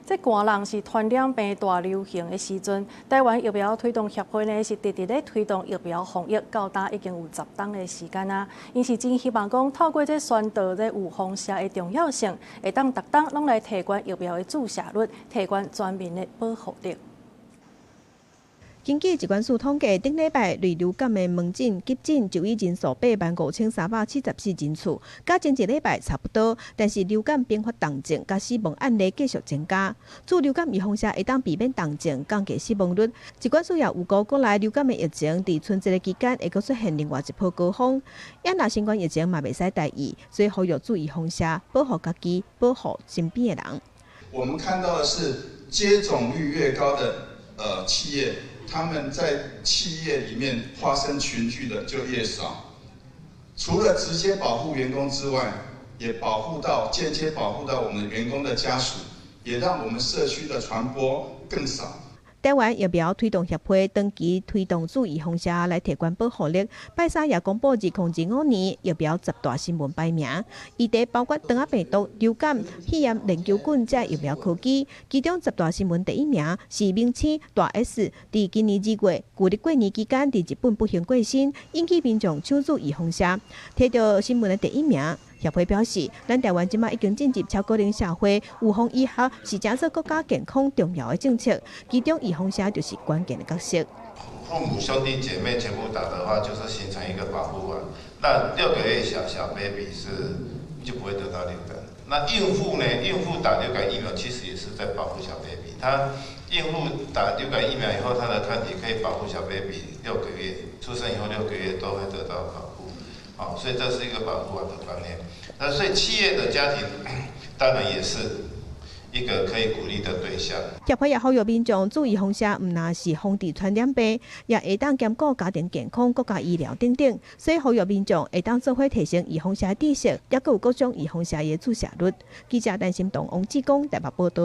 這寒人是傳染病大流行的時陣，台灣疫苗推動協會呢是直直咧推動疫苗防疫，到今已經有10冬的時間啊。𪜶是真希望講透過這宣導這預防射的重要性，會當逐冬攏來提懸疫苗的注射率，提懸全民的保護力。根據疾管署統計，頂禮拜類流感的門診急診就醫人數85,374人次，佮前一禮拜差不多。但是流感併發重症佮死亡案例繼續增加。注流感預防射會當避免重症，降低死亡率。疾管署也預估國內流感的疫情佇春節的期間會閣出現另外一波高峰。也若新冠疫情嘛袂使大意，所以呼籲注預防射，保護家己，保護身邊的人。我們看到的是接種率越高的企業，他們在企業裡面發生群聚的就越少。除了直接保護員工之外，也保護到間接保護到我們員工的家屬，也讓我們社區的傳播更少。台灣疫苗推動協會長期推動注預防射來提懸保護力。拜三也公布2025年疫苗十大新聞排名，議題包括腸仔病毒、流感、肺炎鏈球菌這疫苗科技。其中十大新聞第一名是明星大 S，佇今年2月舊曆過年期間佇日本不幸過身，引起民眾搶注預防射，提著新聞的第一名。協會表示，咱台灣這馬已經進入超高齡社會，預防醫學是成做國家健康重要的政策，其中預防射就是關鍵的角色。父母兄弟姐妹全部打的話，就是形成一個保護網。那6個月小小 baby 是就不會得到流感。那孕婦呢？孕婦打流感疫苗其實也是在保護小 baby。她孕婦打流感疫苗以後，她的抗體可以保護小 baby 六個月，出生以後六個月都會得到保護。好，所以這是一個保護網的觀念。那所以企業的家庭當然也是一個可以鼓勵的對象。協會也呼籲民眾注預防射，毋但是防治傳染病，也會當兼顧家庭健康、國家醫療等等。所以呼籲民眾會當做伙提升預防射知識，抑閣有各種預防射的注射率。記者陳心彤、王志剛台北報道。